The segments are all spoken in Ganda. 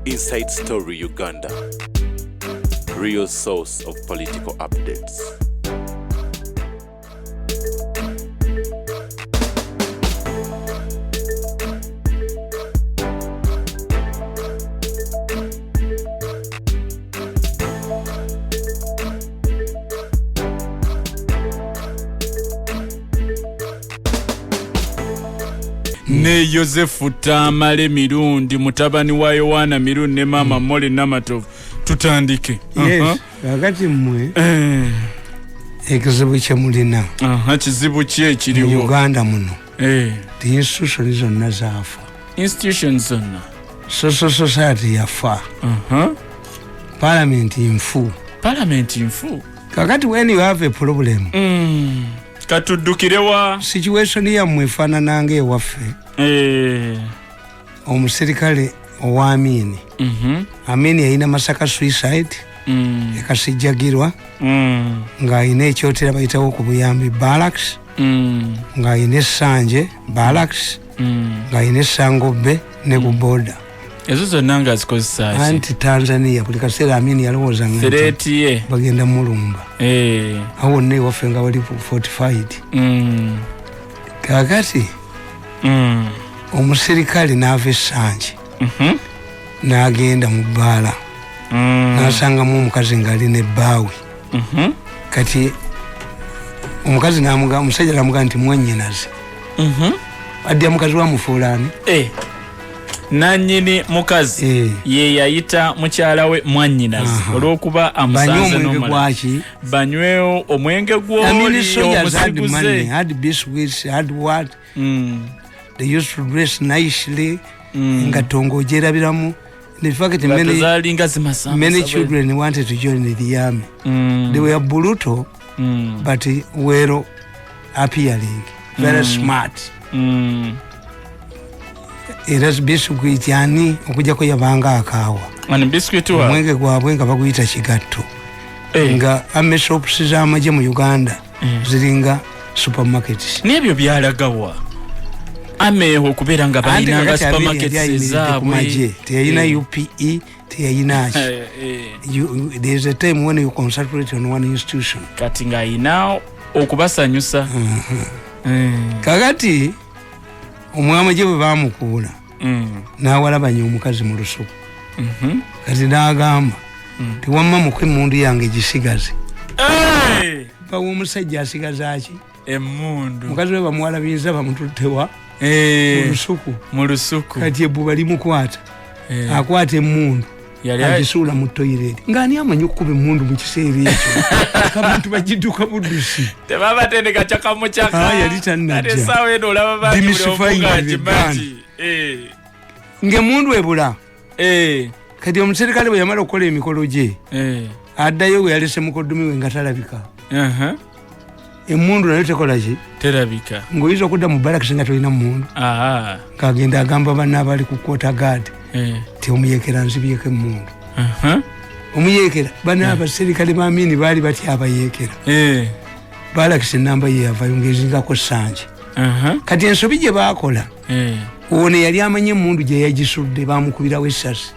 Inside Story Uganda, real source of political updates. Ne Yosefu Tamale Mirundi, mutabani wa Yowaana Mirundi ne maama Molly Namatovu. Tutandike. Yes, kakati mmwe ekizibu kyemulina. Kizibu ki ekiriwo mu Uganda muno? The institution zonna zaafa. Institutions zonna. Social society yafa. Parliament nfu. Parliament nfu. Kakati when you have a problem, Katuddukirewa. Situation yammwe efaanana nga ewaffe. Omusirikale owa Amini. Amini yalina Masaka suicide, ekasijjagirwa, ng'alina ekyotera bayitawo ku Buyambi barracks, ng'alina essanje barracks, ng'alina essangobbe ne ku border. Ezo zonna nga zikozesa ki? Anti Tanzania buli kaseera Amini yalowooza nga Threat ye. bagenda mulumba. Awo wonna ewaffe nga wali fortified. Kaakati omusirikale n'ava essanje, n'agenda mu bbaala, n'asangamu omukazi ng'ali n'ebbaawe. Kati omukazi n'amuga-, omusajja n'amugamba nti mwannyinaze. Addya mukazi wa mufuulaani. Nannyini mukazi ye yayita mukyala we mwannyinaze olw'okuba amusanze Banywe omwenge n'omulala. gwaki? Banywe omwenge gw'oli, Amini soldiers had omusiguze. money, had biscuits, had what? They used to dress nicely. Nga tongo ogyerabiramu. In fact, Nga tezaalinga zimasamba many sabe. children wanted to join the army. They were brutal, but well appearing, very smart. Era biscuit ani okujjako yabanga akaawa. Ani biscuit wa? Omwenge gwabwe nga baguyita kigatto. Nga army shops z'amagye mu Uganda ziringa supermarkets. N'ebyo byalagawa? Ameeho okubeera nga Anti balinanga kakati Amini supermarkets yali ayimiridde ku ezaabwe. magye. Teyalina UPE, teyalina ki. There is a time when you concentrate on one institution. Kati ng'ayina okubasanyusa. Kakati omwamagye bwe bamukuula, n'awalabanya omukazi mu lusuku. Kati n'agamba, tiwamma muko emmundu yange gisigaze. Bawa omusajja asigaza ki? Emmundu. Mukazi we bamuwalabiriza bamututtewa? Mu lusuku. Mu lusuku. Kati ebbuba limukwata. Akwata emmundu. Yali Agisuula mu toilet. Ng'ani amanyi okukuba emmundu mu kiseera ekyo? Abantu bagidduka buddusi. Tebabatendeka kyakamukyaka. Yali tannajja. Ate essaawa eno olaba bangi buli omu Demystifying the ng'akimanyi. gun. Ng'emmundu ebula. Kati omuserikale bwe yamala okukola emikolo gye, addayo we yalese mukoddomi we nga talabika. Emmundu nayo tekola ki? Terabika. Ng'oyinza okudda mu barracks nga tolina mmundu. Ng'agenda agamba banne abali ku quarter guard ti omuyekera nzibyeko emmundu. Omuyekera bano abaserikale ba Amini baali batya abayeekera. Barracks enamba ye yavayo ng'ezingako ssanje. Kati ensobi gye baakola, ono yali amanyi emmundu gye yagisudde baamukubirawo essasi.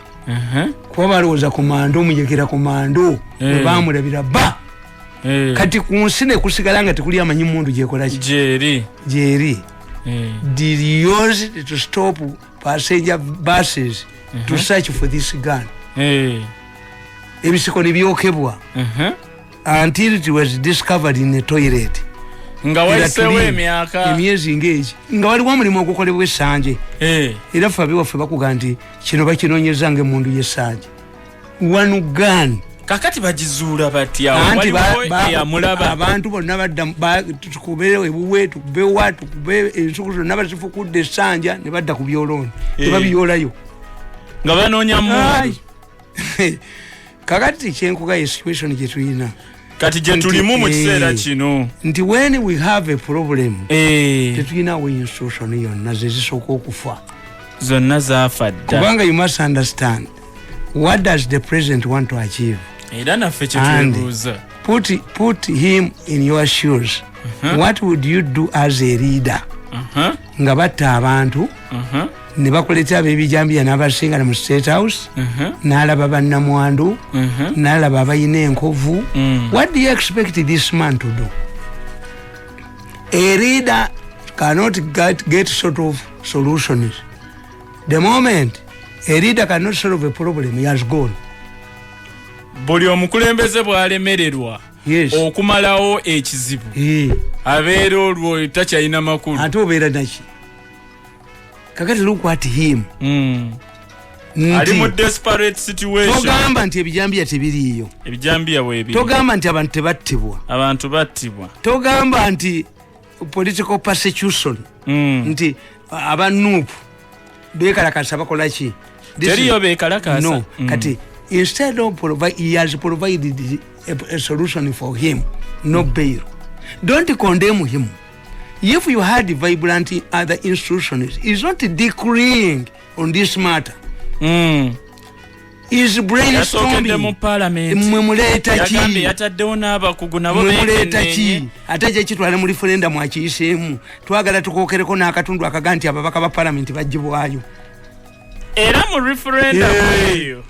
Kuba balowooza komando, omuyekera komando, bwe baamulabira ba. Kati ku nsi ne kusigala nga tekuli amanyi mmundu gyekola ki? Gyeri. Gyeri. They used to stop passenger buses to search for this gun. Ebisiko ne byokebwa. Until it was discovered in a toilet. Nga wayiseewo Era tuli emyaka. Emyezi ng'egi. Nga waliwo omulimu ogukolebwa essanje. Era ffe abewaffe bakuga nti kino bakinoonyeza ng'emmundu y'essanje. One gun. Kakati bagizuula batya? Anti Waliwo eyamulaba. abantu bonna badda tukube ebuwe, tukube wa, tukube ensuku zonna bazifukudde essanja ne badda ku byolooni. Ne babiyolayo. Nga banoonya mmundu. Ai. Kakati kyenkuga ye situation gye tulina. Kati gye tulimu mu kiseera kino. Nti when we have a problem, tetulinawo institution yonna ze zisooka okufa. Zonna zaafa dda. Kubanga you must understand, what does the president want to achieve? Era naffe kye And twebuuza. put him in your shoes. What would you do as a leader? Nga batta abantu, Ne bakuleetera ab'ebijambiya n'abasingana mu State House, n'alaba bannamwandu, n'alaba abalina enkovu. What do you expect this man to do? A leader cannot get sort of solutions. The moment a leader cannot solve a problem, he has gone. Buli omukulembeze bw'alemererwa okumalawo ekizibu, abeera olwo takyalina makulu. Ate obeera naki? Kakati look at him. Ali mu desperate situation. Togamba nti ebijambiya tebiriiyo. Ebijambiya weebiri. Togamba nti abantu tebattibwa. Abantu battibwa. Togamba nti political persecution, nti aba NUP bekalakasa, bakola ki? Teriyo bekalakasa. No. Kati instead of he has provided a solution for him, no bail. Don't condemn him. If you had vibrant other institutions, he's not decreeing on this matter. Is Yasokedde mu brainstorming. Parliament. Mwe muleeta ki? Yagambye yataddewo n'abakugu nabo Mwe muleeta ki? beekenneenye. Ate gyekitwala mu referendum, akiyiseemu. Twagala tukokereko n'akatundu akaga nti ababaka ba palamenti bagibwayo. Era mu referendum eyo.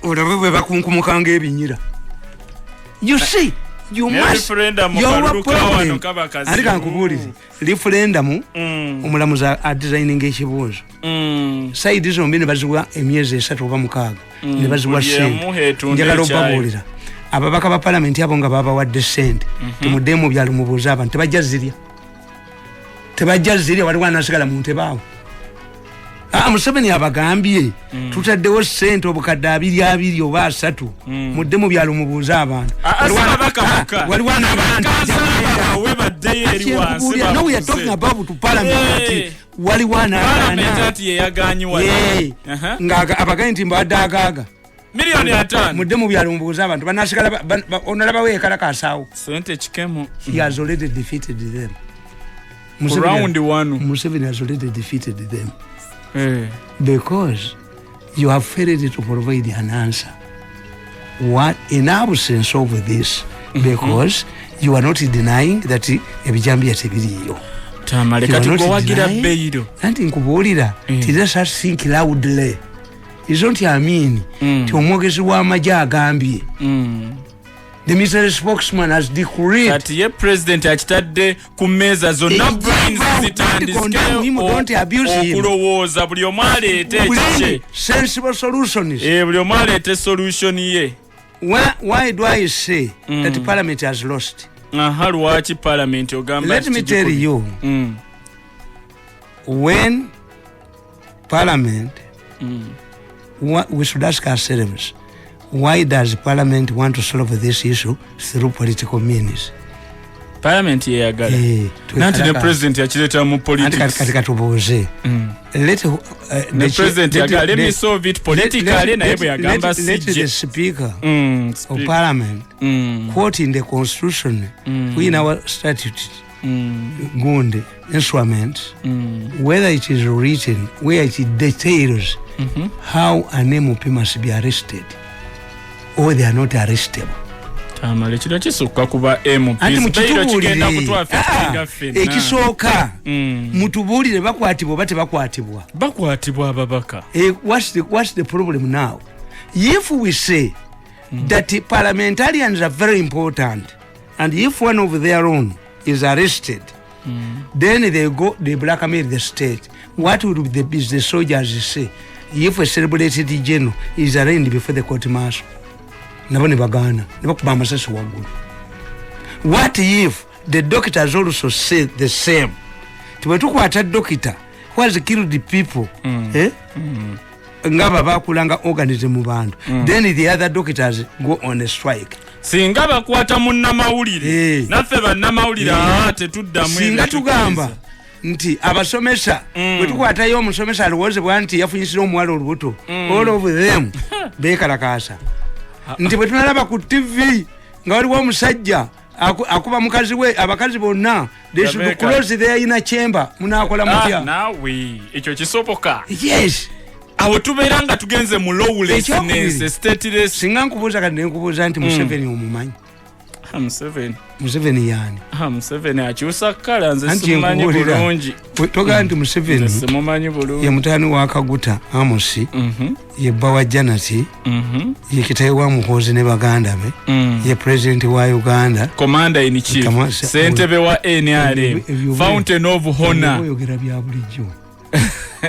Olabe bwe bakunkumuka ng'ebinyira. You see, you Ne must referendum your kalulu ka wano problem. kaba kazibu. Ate kankubuulire, referendum, omulamuzi adesigninga ekibuuzo, side zombi ne baziwa emyezi 3 oba 6, ne baziwa Buli sente. emu etunda Njagala ekyayo. obabuulira, ababaka ba palamenti abo nga babawadde sente, temudde mu byalo mubuuze abantu, tebajja zirya, tebajja zirya. Waliwo anasigala mu ntebe awo? Ah, Museveni abagambye, tutaddewo sente obukadde 20 20 oba 30, mudde mu byalo mubuuze abantu. Ah, ah, si babaka bokka. Waliwo n'abantu. Kansala bawe baddeyo eri wansi. No, we are talking about to parliament. Ati waliwo Parliament anaana ati yeyaganyi wano. Nga abagaye nti mbadde agaaga Miliyoni 50. Mudde mu byalo mubuuze abantu, banasigala onalabawo ekalakasaawo? Sente kikemu. He has already defeated them. Ku round one. Museveni has already defeated them because you have failed to provide an answer. What in absence of this, because you are not denying that ebijambiya tebiriiyo. Tamale, kati gwe wagira bail. Anti nkubuulira, let us think loudly. Is not Amin ti omwogezi w'amagye agambye, the military spokesman has decreed. Kati ye president akitadde ku mmeeza zonna, brains zitandisike okulowooza, buli omu aleete ekikye. Sensible solutions. Buli omu aleete solution ye. Why do I say that parliament has lost? Aha, lwaki parliament ogamba? Let me tell you, when parliament, we should ask ourselves, why does parliament want to solve this issue through political means? Parliament yeyagala, nanti ne president yakireeta mu politics. Kati katubuuze, ne president yagala, let me solve it politically, naye bwe yagamba sijje. The speaker of parliament quote in the constitution, in our statute, gundi instrument, whether it is written where it details how an MP must be arrested or they are not arrestable. Tamale, kino kisukka kuba MPs. Ekisooka, mutubuulire, bakwatibwa oba tebakwatibwa? Bakwatibwa ababaka. What's the problem now? If we say that parliamentarians are very important and if one of their own is arrested, then they go, they blackmail the state, what would the soldiers say if a celebrated general is arraigned before the court martial? Nabo ne bagaana ne bakuba amasasi waggulu. What if the doctors also say the same, ti bwe tukwata doctor who has killed the people, eh? Nga bakulanga organism mu bantu, then the other doctors go on a strike. Singa bakwata munnamawulire, naffe bannamawulire, aa, tetuddamu. Singa ebyo. Tugamba nti abasomesa, bwe tukwatayo omusomesa alowoozebwa nti yafunyisira omuwala olubuto, all of them bekalakasa. Nti bwe tunalaba ku TV nga waliwo omusajja akuba mukazi we, abakazi bonna they should Babeka. close their inner chamber, munakola Ah, mutya? Naawe ekyo kisoboka? Yes. Awo tubeera nga tugenze mu lawlessness, Ekyokubiri. stateless. Singa nkubuuza, kati nenkubuuza nti Museveni omumanyi? Museveni. Museveni yani? Museveni akyusa kala, nze Anti simumanyi nkubuulira. bulungi. Togaa nti Nze Museveni simumanyi bulungi. ye mutaani wa Kaguta Amosi, ye bba wa Janati, ye kitawe wa Muhoozi ne baganda be, ye pulezidenti wa Uganda. Commander in chief, ssentebe wa NRM, fountain of honor. Oyogera bya bulijjo.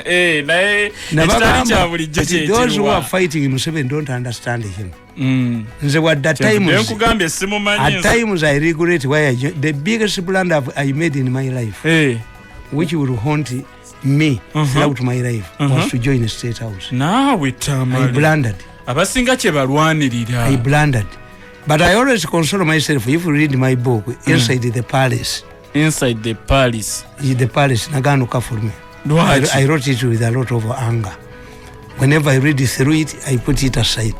Eh, naye ekitali Nabagamba kya bulijjo nti those who are kyekiriwa? fighting Museveni don't understand him. Nze wadde at times, Nkugambye simumanyi at nze. times I regret why the biggest blunder I made in my life, which will haunt me throughout my life, was to join the State House. Naawe I Tamale, blundered. abasinga kye balwanirira. I blundered, but I always console myself. If you read my book, Inside the Palace, Inside the Palace. The Palace, naganuka for me. Lwaki? I wrote it with a lot of anger. Whenever I read through it, I put it aside.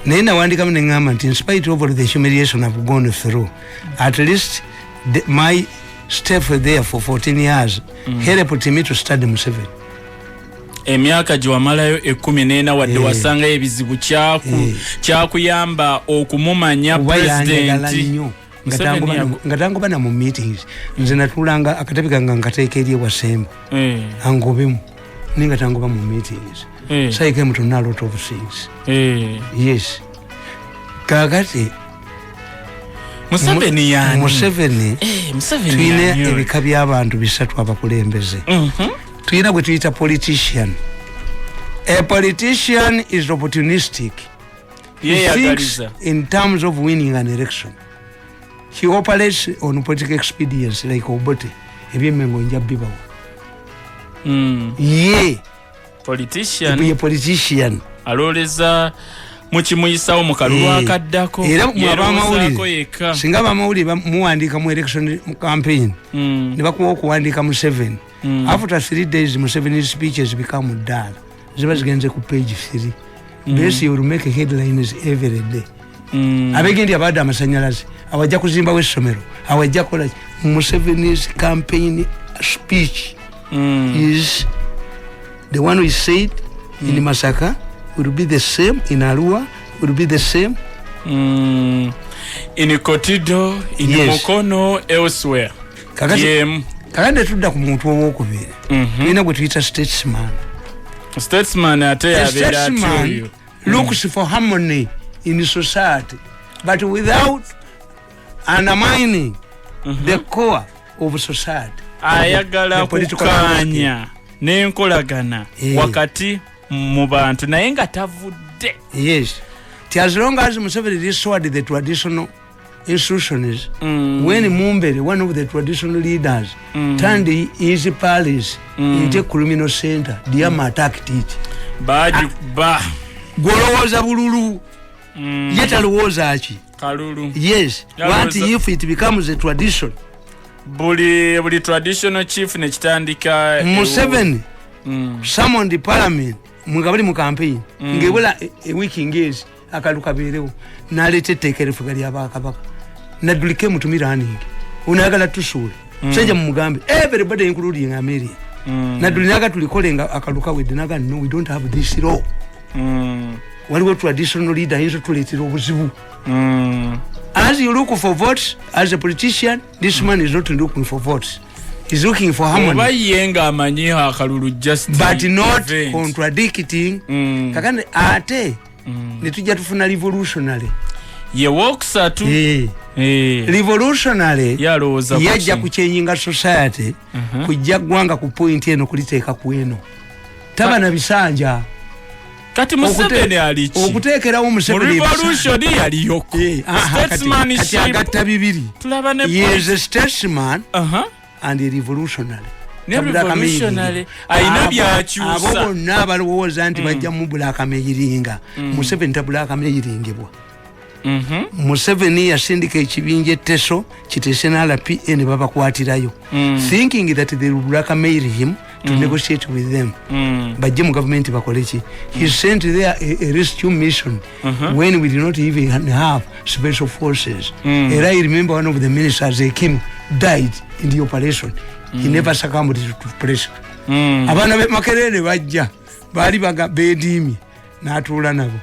Naye nawandikamu neŋŋamba nti in spite of all the humiliation I've gone through, at least my step there for 14 years helped me to study Museveni. Emyaka gye wamalayo 14, wadde wasangayo ebizibu, kyakuyamba okumumanya Kuba yanjagala pulezidenti. nnyo. Nga Museveni nga tangoba na mu meetings. Nze natuulanga akatebe kange nkateeka eri ewasemba angobemu, naye nga tangoba mu meetings. So I came to know a lot of things. Yes, kakati Museveni yani? Museveni, Museveni tulina yani oyo? ebika by'abantu bisatu abakulembeze. Tulina bwe tuyita politician. A politician is opportunistic. He thinks Yeeyagaliza. in terms of winning an election. He operates on political expedience, like Obote, ebyemengo nja bibawo. Ye Politician. Ye politician. Alowoleza mukimuyisawo mu kalulu akaddako. Era mwe Yeerowoozaako abamawulire, yekka. singa abamawulire muwandiika mu election campaign, ne bakuwa okuwandiika Museveni, after 3 days Museveni speeches become dull, ziba zigenze ku page 3. Besi will make headlines every day. Abegendi abadde amasanyalaze, awajja kuzimbawo essomero, awajja kola. Museveni's campaign speech is the one we said in Masaka will be the same in Arua, will be the same In Kotido, in Yes. Mukono, elsewhere. Kakati Yemu. kakati netudda ku muntu owokubiri, tulina gwe tuyita statesman. Statesman ate A yabeera atya statesman oyo? looks for harmony in society, but without undermining the core of society. Ayagala The political kukkaanya n'enkolagana wakati mu bantu, naye nga tavudde. Yes, ti as long as Museveni restored the traditional institutions, when Mumbere, one of the traditional leaders, turned his palace into a criminal center, the army attacked it. Bagikuba. Gwolowooza bululu, ye talowooza ki? Kalulu. Yes. Yalowooza- What if it becomes a tradition? Buli traditional chief nekitandika. Museveni summoned parliament nga bali mu campaign, ngaebula ewiiki ngezi akalu kabeerewo, naleeta etteeka erifuga lyabakabaka. Naddulike mutumiraningi onayagala tusuula sajja mumugambe, everybody including Amelia. Nadduli naga tulikole nga akalu kawedde, naga no, we don't have this law. Waliwo traditional leader ayinza otuleetera obuzibu. As you look for votes as a politician, this man is not looking for votes, he's looking for harmony. Oba ye ng'amanyi akalulu just But not event. contradicting. Kakati ate netujja tufuna revolutionary. Ye wokusatu. Revolutionary Yalowooza ku yajja ki? Kuchanginga society, kujja ggwanga ku point eno kuliteeka ku eno, taba na bisanja. Kati Museveni aliki Okuteekerawo mu Museveni ebisanja. Revolution yaliyoko. Aha, kati Statesmanship. Agatta bibiri. Tulaba ne He is a statesman and a revolutionary. Ne revolutionary ayina byakyusa. Abo bonna abalowooza nti bajja mu blackmailinga Museveni, tablackmailingebwa. Museveni yasindika ekibinja etteso kiteese n'RPA ne babakwatirayo, thinking that they will blackmail him to negotiate with them, bajje mu gavumenti bakole ki. He sent there a rescue mission when we did not even have special forces. Era I remember one of the ministers, Ekim, died in the operation. He never succumbed to pressure. Abaana be Makerere bajja, baali bediimye, n'atuula nabo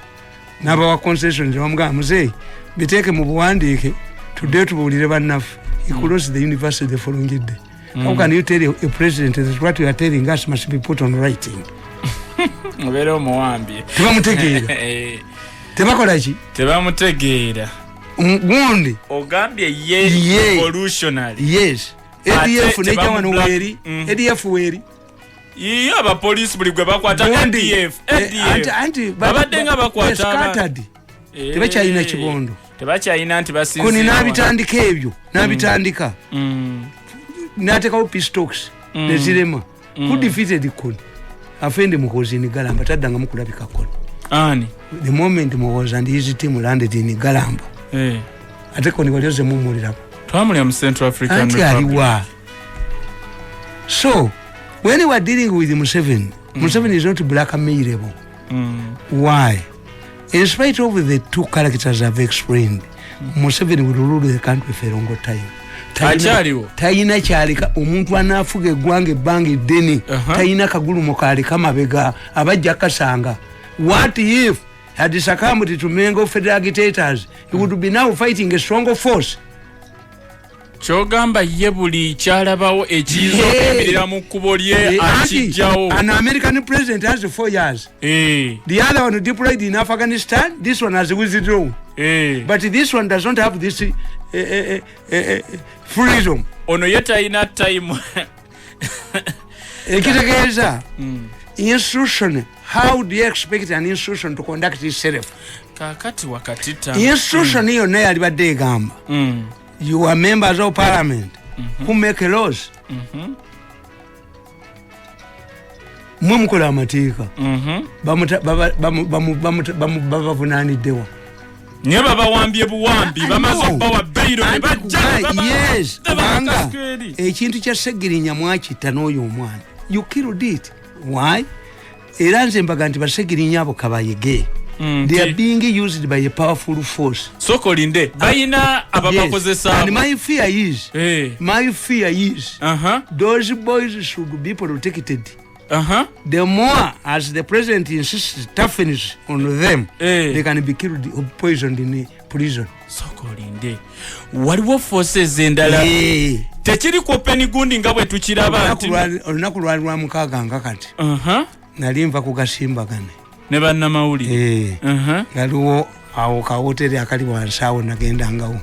n'abawa concessions. Bamugamba, muzeeyi, biteeke mu buwandiike. Today tubuulire bannaffe, he closed the university the following day. How can you tell a president that what you are telling us must be put on writing? Obeera omuwambye. Tebamutegeera. Tebakola ki? Tebamutegeera. Gundi Ogambye ye Ye. revolutionary. Yes. Ate ADF nejja wano. Weeri. ADF weeri. Yiyo abapoliisi buli gwe bakwata. Gundi. ADF. Anti ADF anti babadde nga bakwata scattered. Tebakyalina kibondo. Tebakyalina nti basinziira Kony wano. n'abitandika ebyo, n'abitandika, n'ateekawo peace talks nezirema. Who defeated Kony? Afende Muhozi in Galamba. Taddangamu kulabika Kony. Ani? The moment Muhozi and his team landed in Galamba, ate Kony wali ozemumulirako? Twamulya mu Central African Anti Republic. Aliwa? So when we are dealing with Museveni, Museveni is not blackmailable. Why? In spite of the two characters I've explained, Museveni will rule the country for a long time. Akyaliwo? Talina kyaleka. Omuntu anaafuga eggwanga ebbanga eddene talina kagulumo kaleka mabega, abajja kasanga. What if had succumbed to Mengo federal agitators? He would be now fighting a stronger force. Kyogamba ye buli kyalabawo ekiyinza okuyimirira mu kkubo lye akijjawo. An American president has 4 years. The other one deployed in Afghanistan. This one has withdrawn. But this one does not have this freedom. Ono ye talina time. Ekitegeeza institution, how do you expect an institution to conduct itself? Kakati wakati ta Institution yonna yalibadde egamba, you are members of parliament who make laws, mwe mukola amateeka. Babavunaaniddewa? Naye babawambye buwambi, bamaze okubawa bail ne bajja. Yes, kubanga ekintu kya Segirinya mwakitta n'oyo omwana. You killed it. Why? Era nze mbaga nti Basegirinya abo kabayige, they are being used by a powerful force. Sooka olinde, balina ababakozesa. And my fear is, my fear is, those boys should be protected. The more as the president insists toughness on them, they can be killed or poisoned in prison. Sooka olinde, waliwo forces endala. Tekiri ku open gundi nga bwe tukiraba nti Olunaku lwali lwa mukaaga nga kati, nali nva ku Gasimbagane ne bannamawulire. Galiwo awo kawoteri akali wansi awo, nagendangawo.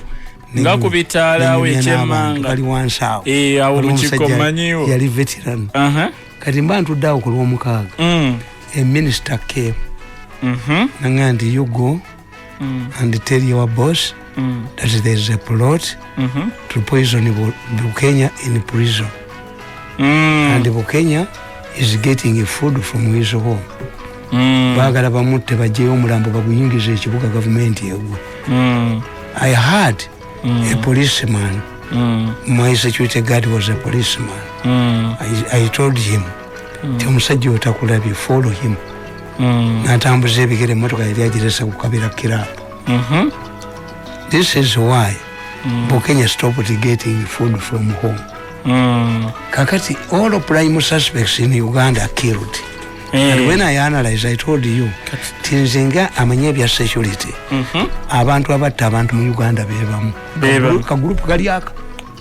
Nga ku bitaala awo ekyemmanga. Kali wansi awo. Eh, awo Waliwo mu kiko. omusajja Mmanyiwo. yali veteran. Kati mba ntudde awo ku lwomukaaga, a minister came, nanga nti, "You go and tell your boss that there is a plot to poison Bukenya in prison, and Bukenya is getting food from his home. Baagala bamutte, bajjeyo omulambo baguyingiza ekibuga, gavumenti egwe." I had a policeman. My security guard was a policeman. I told him ti omusajja oyo takulabye, follow him. N'atambuza ebigere, emotoka yali agirese ku Kabira Club. This is why Bukenya stopped getting food from home. Kakati all prime suspects in Uganda are killed. And when I analyze, I told you ti nze nga amanye ebya security, abantu abatta abantu mu Uganda bebamu. Bebamu. Kagurupu kali aka.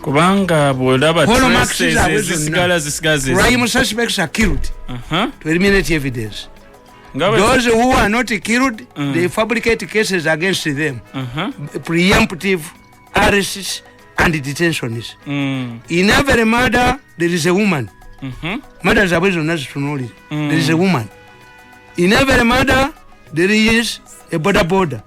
Kubanga bwolaba Holo marks traces zaabwe ezisigala zonna. Zisigala Prime suspects are killed to eliminate evidence. Nga bwe- Those who are not killed, they fabricate cases against them, preemptive arrests and detentions. In every murder there is a woman. Murder zaabwe zonna zitunuulire, there is a woman in every murder, there is a border border.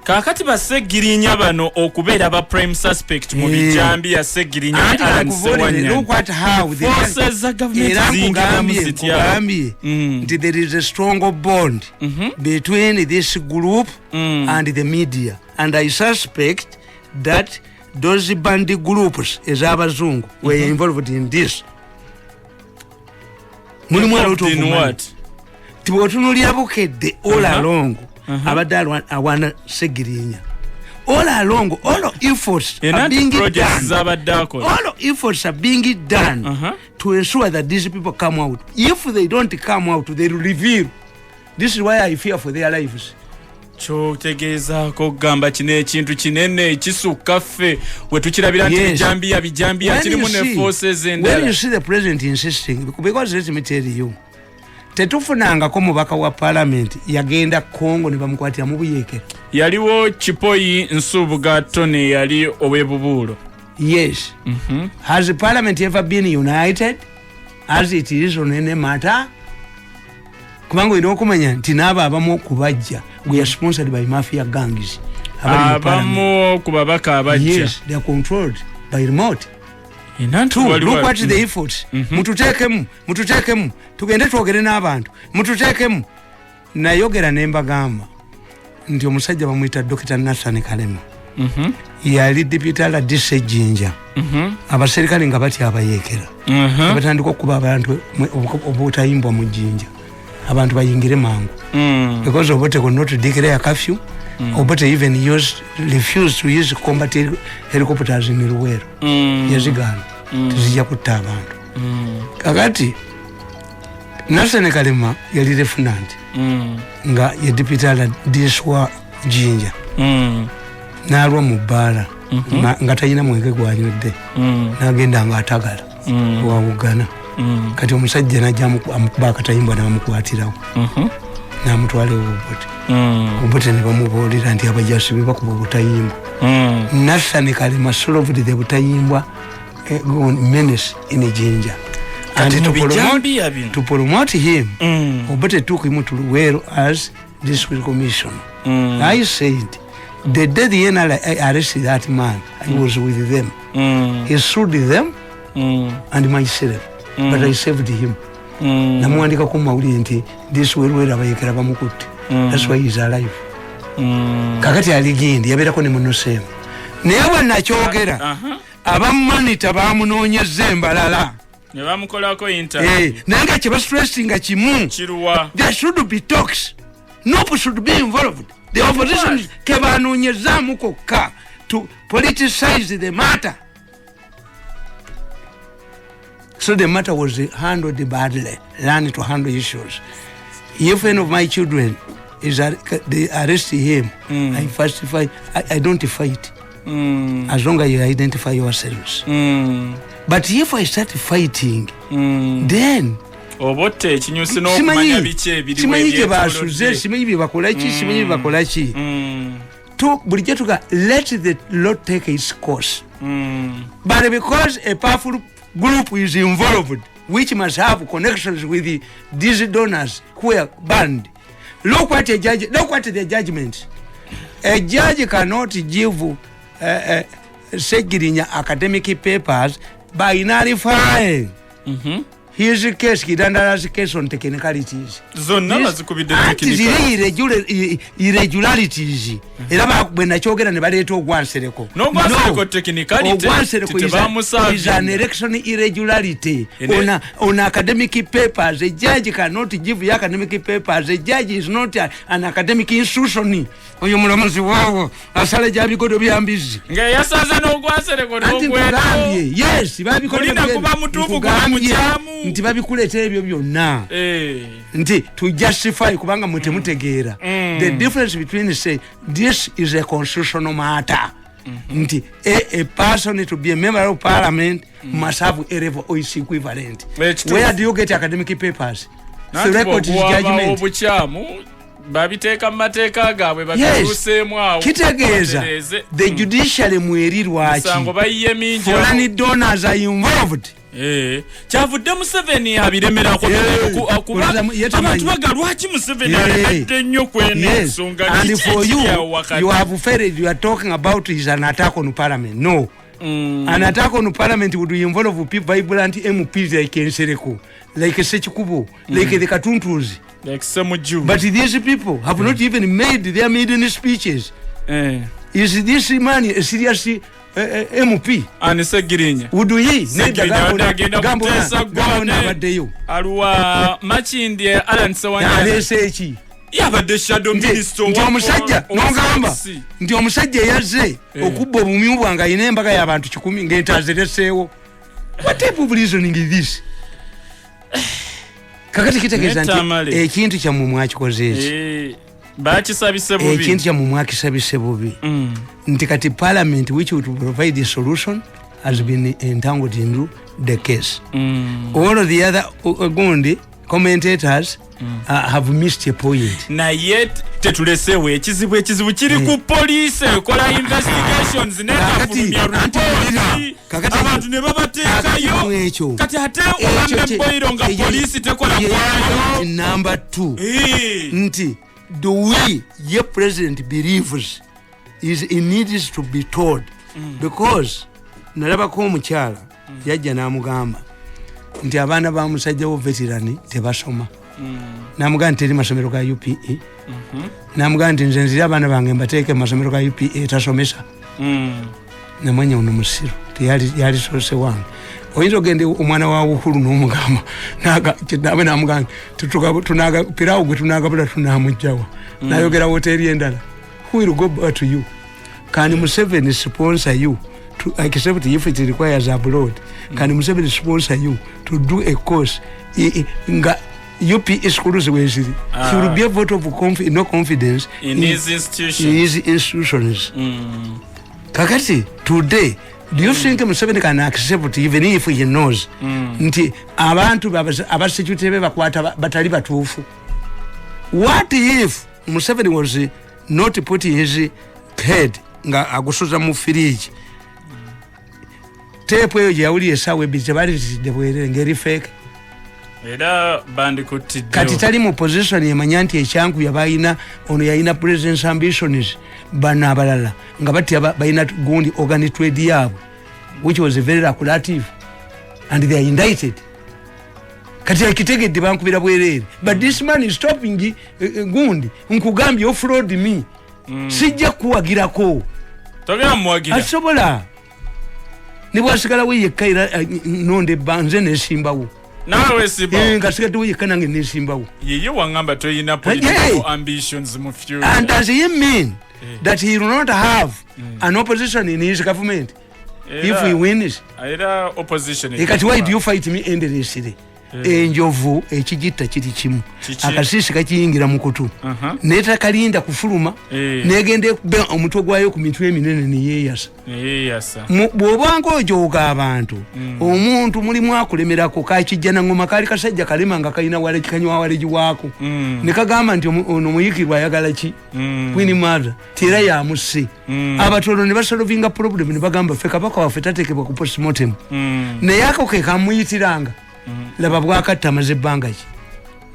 Kaakati Basegirinya bano okubeera ba prime suspect mu bijambiya, Segirinya Anti Alan kakubuulire, look at how they- Forces za gavumenti Era ziyingira mu nkugambye zitya? nkugambye nti there is a strong bond between this group and the media, and I suspect that those bandi groups ez'abazungu were involved in this. Mulimu a lot of Involved in money. what? Ti bw'otunuulira Bukedde all along abadde awana Segirinya all along. All efforts Era are nti being projects done, zabadde akola. all efforts are being done to ensure that these people come out. If they don't come out, they will reveal. This is why I fear for their lives. Kyotegeezaako okugamba kino ekintu kinene ekisukka ffe we tukirabira nti bijambiya bijambiya, kirimu ne forces endala. When you see the president insisting, because let me tell you, tetufunangako mubaka wa parliament yagenda Congo ne bamukwatira mu buyeekera. Yaliwo Kipoyi Nsubuga Tony, yali ow'ebubuulo. Yes. Has the parliament ever been united as it is on any matter? Kubanga olina okumanya nti n'abo abamu okubajja, we are sponsored by mafia gangs. Abamu ku babaka abajja. Yes, they are controlled by remote. Two, look at the efforts. Mututeekemu, mututeekemu, tugende twogere n'abantu, mututeekemu. Nayogera ne mbagamba nti omusajja bamuyita Dr. Nathan Kalema. Yali deputy RDC Jinja. Abaserikale nga batya abayeekera. Batandika okuba abantu obutayimbwa mu Jinja. Abantu bayingire mangu. Because Obote could not declare a curfew. Obote even refused to use combat helicopters in Luweero. Yazigaana. Tezijja kutta abantu. Kakati Nathan Kalema yali lieutenant. Nga ye deputy RDC wa Jinja. N'alwa mu bbaala nga talina mwenge gwanywedde, n'agenda nga atagala wawugana. Kati omusajja najja amukuba akatayimbwa n'amukwatirawo, n'amutwala ewobote. Obote ne bamubuulira nti abajasi be bakuba obutayimbwa. Nathan Kalema solved the butayimbwa menace in Jinja. And to promote him, Obote took him to Luweero as district commissioner. I said, the day the NRA arrested that man, I was with them. He sued them and myself, but I saved him. Namuwandika ku mawulire nti this Luweero abayekera bamukutte. That's why he's alive. Kakati aligindi yabeerako ne munoseemu. Naye bwe nakyogera, abamanita bamunoonyezza embalala. Ne bamukolako interview. Naye nga kye bastressinga kimu. Kiruwa. There should be talks. NUP should be involved. The opposition kebanoonyezaamu kokka to politicize the matter. So the matter was handled badly. Learn to handle issues. If any of my children is they arrest him, I first fight. I don't fight. As long as you identify yourselves. But if I start fighting, then obotte ekinyusi n'okumanya biki ebiriwo. Simanyi gye basuze, simanyi bye bakola ki, simanyi bye bakola ki. Bulijjo tuga let the law take its course. But because a powerful group is involved, which must have connections with these donors who are banned. Look at a judge, look at the judgment. A judge cannot give Segirinya academic papers by nullifying his case, Kidandala's case on technicalities. Zonna bazikubidde technicalities. Irregularities. Era bwe nakyogera ne baleeta ogwansereko. N'ogwansereko technicality. Ogwansereko is an election irregularity. On academic papers, a judge cannot give you academic papers. A judge is not an academic institution. Oyo mulamuzi waawo asala gy'abigodo bya mbizi. Nga yasaze n'ogwansereko n'ogweno. Yes, babikola kuba mutuufu kuba mukyamu. Nti babikuleetera ebyo byonna. Nti to justify kubanga mwe temutegeera. The difference between say this is a constitutional matter. Nti a person to be a member of parliament must have a level or its equivalent. Where do you get academic papers? So record is judgment. Obukyamu babiteeka mu mateeka gaabwe babituuseemu awo. Kitegeeza the judiciary mweri lwaki. Misango bayiye mingi. Foreign donors are involved. Kyavudde Museveni abiremerako abantu baga lwaki Museveni alemedde nnyo kweno ensonga. And for you, you have failed. You are talking about is an attack on parliament. No. An attack on parliament would involve people, vibrant MPs like Nsereko, like Ssekikubo, like the Katuntus. Like Ssemujju. But these people have not even made their maiden speeches. Is this man a serious MP? Ani Segirinya. Would he? Segirinya agenda kuteesa gwane. Aluwa Makindye Allan Ssewanyana. Aleese eki? Yabadde shadow minister. Nti omusajja n'ogamba nti omusajja eyazze okubba obumyu bwange alina embaga y'abantu 1,000 ng'ente azireseewo. What type of reasoning is this? Kakati kitegeeza nti ekintu kyammwe mwakikoze eki. Bakisabise bubi. Ekintu kyammwe mwakisabise bubi. Nti kati parliament, which would provide a solution, has been entangled into the case. All of the other gundi commentators have missed a point. Naye tetuleseewo ekizibu. Ekizibu kiri ku poliisi ekola investigations netafulumya ripoti, abantu ne babateekayo. Ekyo Kati ate obambe boiro nga poliisi tekola kwayo. Number two, nti the way ye president believes is, he needs to be told, because nalabako omukyala yajja n'amugamba nti abaana ba musajja wo veteran tebasoma. Namugamba nti teri masomero ga UPE. Namugamba nti nze nziri abaana bange mbateeke mu masomero ga UPE tasomesa. Namanya ono musiru teyali soose wange. Oyinza ogenda omwana wa Uhuru n'omugamba nabe namugamba tunaga pirawo gwe tunagabula tunamugjawa nayogera woteeri endala. Who will go back to you? Can Museveni sponsor you to accept if it requires abroad? Can Museveni sponsor you to do a course nga UPE schools weziri? He will be a vote of no confidence in his institution. In his institutions. Kakati today, do you think Museveni can accept, even if he knows nti abantu abasecurity be bakwata batali batuufu? What if Museveni was not putting his head nga agusuza mu firiji, teepu eyo gye yawulira essaawa 2 tebalizidde bwerere ngeri fake? Era bandikuttiddewo. Kati tali mu position emanya nti ekyangu yabalina ono yalina presidence ambitions, bano abalala nga batya balina gundi organ trade yaabwe, which was very lucrative, and they are indicted. Kati akitegedde bankubira bwereere, but this man is stopping gundi. Nkugambye, offload me. Sijja kuwagirako. Togenda muwagira. Asobola ne bwasigalawo yekka era nonda ebba nze nesimbawo. Nawe wesimbawo? Nga sigaddewo yekka nange nesimbawo. Yeye waŋŋamba toyina political ambitions mu future. And does he mean that he will not have an opposition in his government if he wins? Era opposition Kati why do you fight me endlessly? Enjovu ekigitta kiri kimu. Kiki? Akasiisi kakiyingira mu kutu naye takalinda kufuluma. Negenda ekube omutwe gwayo ku mitwe eminene neyeyasa. Neyeyasa. Bw'obanga ojooga abantu, omuntu mulimu akulemerako kakijja naŋŋoma kaali kasajja kalema nga kalina kanywa walegi waako. Ne kagamba nti ono muyikirwa ayagala ki? Queen Mother ti era yamusse. Abatono ne basolvinga problem ne bagamba ffe kabaka waffe tateekebwa ku postmortem. Naye ako ke kamuyitiranga. Laba bwakatta amaze ebbanga ki.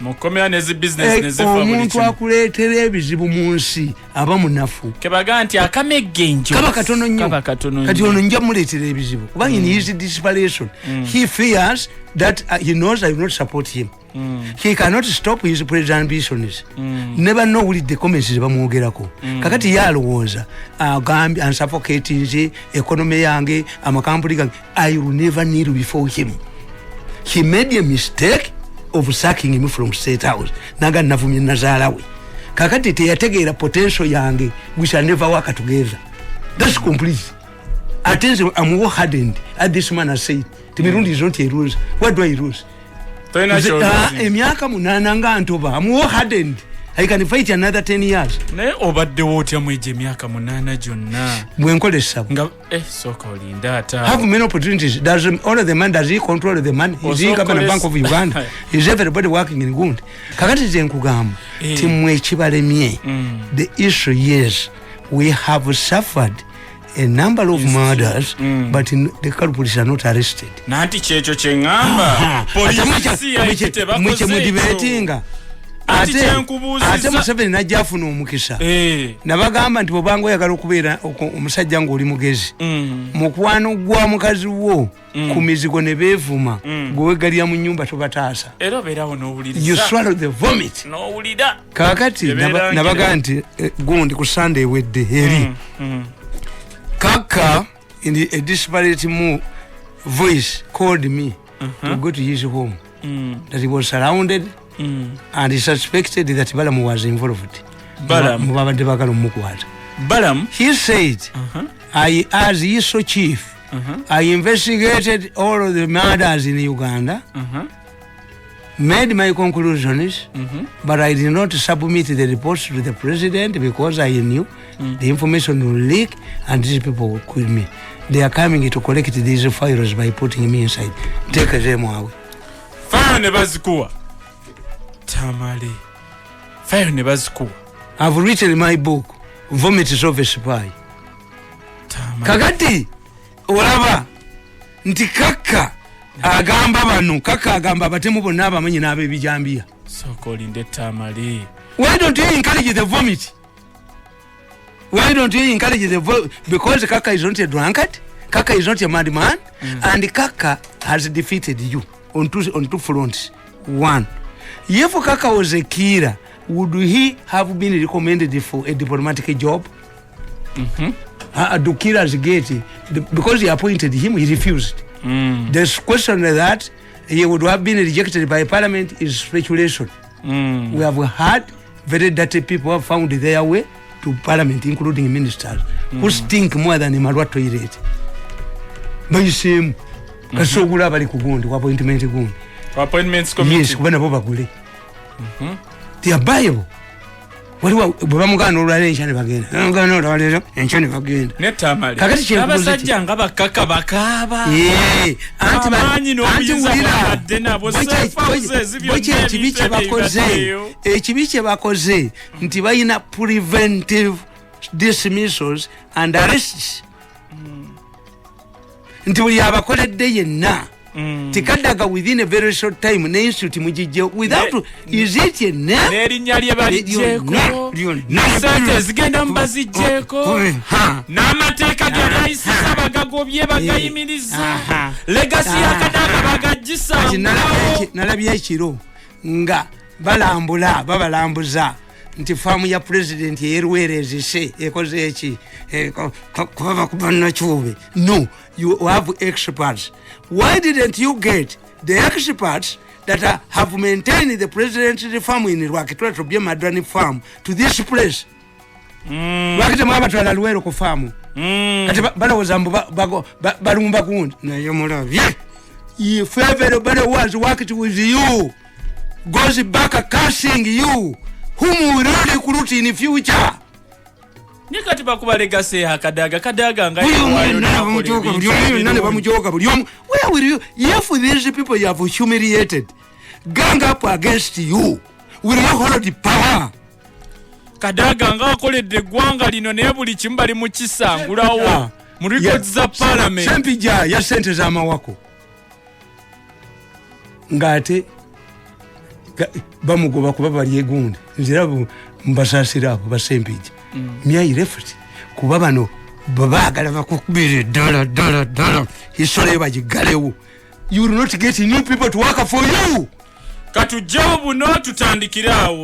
Mukomera nezi business nezifa buli Omuntu kimu. akuleetera ebizibu mu nsi aba munafu. Kebaga nti akamegga enjo Kaba katono nnyo. Kaba katono Kati nnyo. ono nja muleetera ebizibu kubanga in his desperation he fears that he knows I will not support him. He cannot stop his present ambitions. Ne banna owulidde comments zebamwogerako. Kakati ye alowooza agambye ansuffocatinze economy yange, amakampuni gange. I will never kneel before him. He made a mistake of sacking him from State House naga navumye nazaala we. Kakati teyategeera potential yange. We shall never work together, that's complete. Ate nze am war hardened, as this man has said ti Mirundi is not a loser. What do I lose? Tolina ky'olooza. Emyaka 8 nga ntoba. Am war hardened, I can fight another 10 years. Naye obaddewo otya mu egyo emyaka 8 gyonna? Bwenkola essabo. Nga sooka olinde ate awo. Have many opportunities. Does all of the money, does he control the money? Is he Osooka governor Bank of Uganda? Is everybody working in gundi? Kakati nze nkugamba ti mmwe ekibalemye, the issue is we have suffered a number of murders, but the culprits are not arrested. Nanti kyekyo kye ŋŋamba, poliisi CID tebakoze Mwe ekyo. mudibetinga. Anti Ate kyenkubuuzizza- ate Museveni najja afuna omukisa. Nabagamba nti bwobanga oyagala okubeera omusajja ng'oli mugezi, mukwano gwa mukazi wo ku mizigo ne beevuma, gwe weggalira mu nyumba tobataasa. Era obeerawo You n'owuliriza. swallow the vomit. N'owulira. Kakati Ebeera nabaga nti gundi ku Sande ewedde eri kaka in a desperate move voice called me to go to his home, that he was surrounded and he suspected that Balamu was involved. Balamu. Mu babadde baagala omukwata. Balamu. He said, I, as ISO chief, I investigated all of the murders in Uganda. Made my conclusions, but I did not submit the reports to the president because I knew the information will leak and these people will kill me. They are coming to collect these files by putting me inside. Take them away. Fayiro ne bazikuwa, Tamale, fayiro ne bazikuwa. I've written my book, Vomit of a Spy. Tamale. Kakati olaba nti Kaka agamba bano, Kaka agamba abatemu bonna abamanyi n'ab'ebijambiya. Sooka olinde, Tamale. Why don't you encourage the vomit? Why don't you encourage the because Kaka is not a drunkard, Kaka is not a madman, and Kaka has defeated you on two fronts. One, if Kaka was a killer, would he have been recommended for a diplomatic job? Do killers get it? Because he appointed him, he refused. The question that he would have been rejected by parliament is speculation. We have had very dirty people who have found their way to parliament, including ministers, who stink more than Malwa toilet. Bayiseemu kasogula abali ku gundi, ku appointment gundi. Appointments committee. Yes, kuba nabo bagule. They are buyable. Waliwo bwe bamugaana olwaleero, enkya ne bagenda, bamugaana olwaleero, enkya ne bagenda. Ne Tamale, Kakati kyenkubuuza abasajja nga bakaka bakaaba. Anti Amaanyi anti n'obuyinza wulira, bwabadde nabwo, safe houses, bwe byonna ekibi ebintu kye bakoze, ebibaddeyo. Ekibi kye bakoze nti balina preventive dismissals and arrests, nti buli abakoledde yenna tikaddaga within a very short time ne institute mugijje without is it yenna N'erinnya lye baliggyeko, Lyonna. sente ezigenda mu baziggyeko, Ha. n'amateeka ge bayisisa bagagobye, bagayimiriza. Legacy ya Kadaga Kati bagagisangawo. Nalabye ekiro nga balambula, babalambuza nti faamu ya pulezidenti eyerwera ezise ekoze eki. Kuba bakuba nakyube. No, you have experts. Why didn't you get the experts that have maintained the president's farm in Rwakitura to be a Madrani farm to this place? Lwaki temwabatwala Luweero ku faamu? Kati balowooza mbu balumba gundi, naye mulabye, if everybody was worked with you goes back cursing you, whom will you recruit in future? Naye kati bakuba legacy ya Kadaga, Kadaga nga Buli omu yawaayo yenna n'akola bamujoga, buli ebintu omu yenna ne ebirungi. bamujoga, buli omu. Where will you, if these people you have humiliated gang up against you, will you hold the power? Kadaga nga akoledde eggwanga lino, naye buli kimu bali mu kisangulawo mu records za parliament. Sempija ya sente z'amawako ng'ate bamugoba kuba bali egundi. Nzira mbasaasira abo basempija myai left, kuba bano babaagala bakukubira eddala ddala ddala, history bagigalewo. You will not get new people to work for you. Katugjewo buno, tutandikire awo.